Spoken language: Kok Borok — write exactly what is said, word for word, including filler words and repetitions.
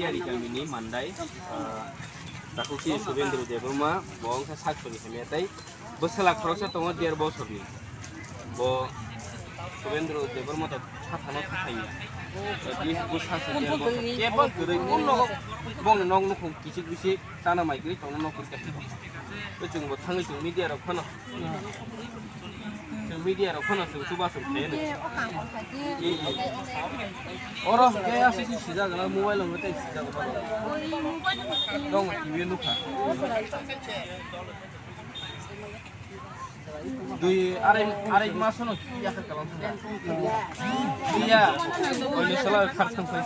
Ani kamini mandai, ah, takhuk si Subendra Debbarma, bo wngkha sak sori hamya tei bwsala khoroksa tongo der bosorni. Bo Subendra Debbarma to sathano sathaiya. At least bo sak sori der bosor. Kebo kwrwi, o nogo bongni nok nukhung kichik bisik chana mai kwrwi tongno nok kwrwi khe. Bo chwngbo thangwi chwng media rok phano. Chwng media rok phano chwng chubachu khaiyano. Oro khe aswk se sijak, mobile rok tei sijak. Dong, T V nukha. Dui, arai, arai mas no yakha kalam thangkha. Iya, oini sala khar thang thang.